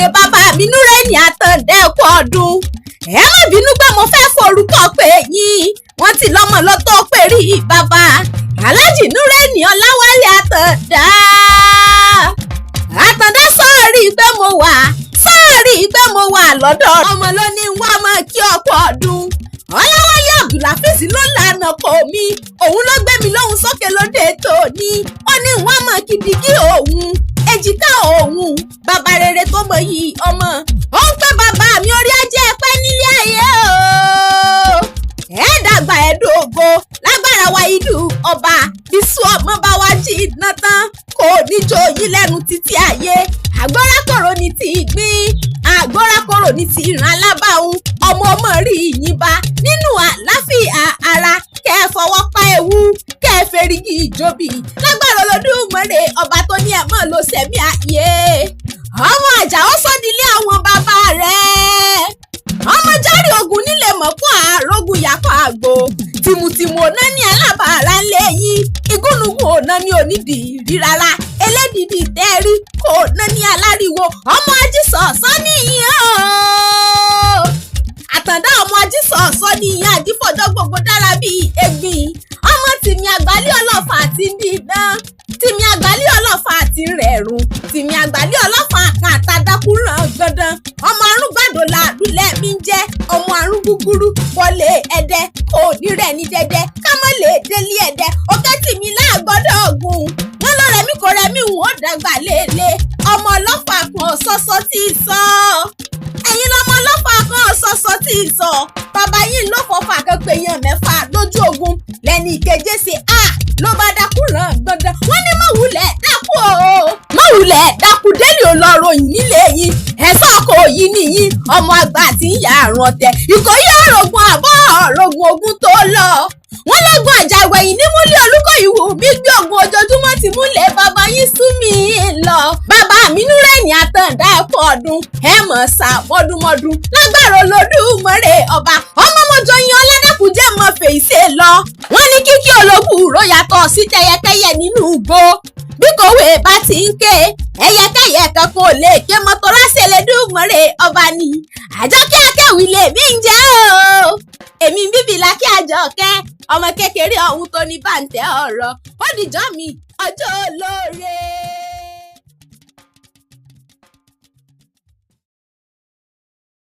Rere bàbá mi Nureni Àtàndá, ẹ kú ọdún. Ẹ má bínú pé mo fẹ́ forúkọ pé yín, wọ́n ti lọ́mọ lọ tó pè rí bàbá Alhaji Nureni Ọláwálé Àtàndá. Àtàndá, sọ́ọ̀rì pé mo wà, sọ́ọ̀rì pé mo wà lọ́dọ̀ ọmọ ló ní wá mọ́ kí ọkọ̀ ọdún. Ọláwálé Abdulhafiz ló lànà kò mí, òun ló gbé mi lóhùn sókè lóde tòní. Ó ní wọ́n mọ̀ kìdìkì òun, èjìká òun, bàbá rere tó mọ yìí ọmọ. Ó ń pẹ́ bàbá mi, orí ajé pẹ́ nílé ayé o. Ẹ dàgbà, ẹ dògbò lágbára wa ìlú ọba. Bísú ọmọ bá wa jí iná tán, kò ní jó yín lẹ́nu títí ayé. Àgbọ́rákòrò ní ti ìgbín, àgbọ́rákòrò ní ti ìran alábàáhùn. Ọmọ ọmọ rí yín bá nínú àláfíà ara, kẹ́ ẹ fọwọ́ pa ewu, kẹ́ ẹ ferigi ìjòbí lágbára Olódùmarè ọba tó ní ẹ̀ mọ́ ló sẹ̀mí ayé. Ọmọ Àjàó sọ́dílé àwọn bàbá rẹ̀, ọmọ járe ogun nílé mọ̀kún àrògùn yàtọ̀ àgbò tìmùtìmù ọ̀nà ní alábàárà ńlẹ̀ yìí, igúnnugún ọ̀nà ní onídìí rárá, elédìdì tẹ́rí kò ná ní aláriwo. Ọmọ ajísọ̀ọ́sọ́ nìyẹn o, Àtàndá, ọmọ ajísọ̀ọ́sọ́ nìyẹn, àjífọ̀jọ́ gbogbo dára bíi egbin. Ọmọ tìmí àgbálẹ̀ ọlọ́fà àti dídán, tìmí àgbálẹ̀ ọlọ́fà àti rẹ̀rùn, tìmí àgbálẹ̀ ọlọ́fà kan àtàdákù ràn gandan. Ọmọ arúgbàdò làdúlẹ̀ mi ń jẹ́, ọmọ àrùn gúgúrú wọlé ẹ̀dẹ́, kò ní rẹ̀ ní dẹ́dẹ́ ká mọ́ lè délé ẹ̀dẹ́. Òkè tìmí láàgbọ́dọ̀ ọ̀gùn wọn lọ rẹ̀mí kò rẹ̀mí wọn ó dàgbà lélẹ̀. Ọmọ ọlọ́fà kan ṣoṣo tí ì sọ, ẹ̀yin lọmọ ọlọ́fà kan ṣoṣo tí ì sọ. Bàbá yìí ló fọfà kan pé èèyàn 6 lójú ogun lẹ́ni ìkeje ṣe a ló bá dákú ràn gbọ̀ngàn. Wọ́n ní mọ̀wulẹ̀ dákú o, mọ̀wulẹ̀ dákú délé ò lọ ròyìn nílé yín. Ẹ̀sọ́ ọkọ̀ yìí nìyí, ọmọ àgbà tí ń ya àrùn ọ̀tẹ̀ Ìkòyí ọ̀rọ̀gùn àbọ̀ ọ̀rọ̀gùn ogun tó lọ. Wọ́n lọ́gùn àjàgbẹ̀yìn ní múlẹ̀ Olúkòyí wù mí gbé ogun ojoojúmọ́ ti múlẹ̀ bàbá yín sú mi lọ. Bàbá mi Nureni Àtàndá, ẹ̀kọ́ ọdún, ẹ mọ̀ sá mọ́dúnmọ́dún lágbára Olódùmarè ọba. Ọmọ mọ́jọ yan ọládàkùn jẹ́ mọ́ fèsì lọ. Wọ́n ní kíkí olóbùrò yàtọ̀ sí tẹyẹkẹyẹ nínú igbó. Bí kòwé bá ti ń ké, ẹyẹkẹyẹ kankan ò lè ké mọ́tò rásẹ̀ lẹ́dùnmọ́rẹ́ ọba ni. Àjọkẹ́ Akéwì lèmi ń jẹ́ o, èmi bíbí lákì Àjọkẹ́, ọmọ kékeré ọ̀hún tó ní bàǹtẹ̀ ọ̀rọ̀. Ó dìjọ́ mi, ọjọ́ olóore.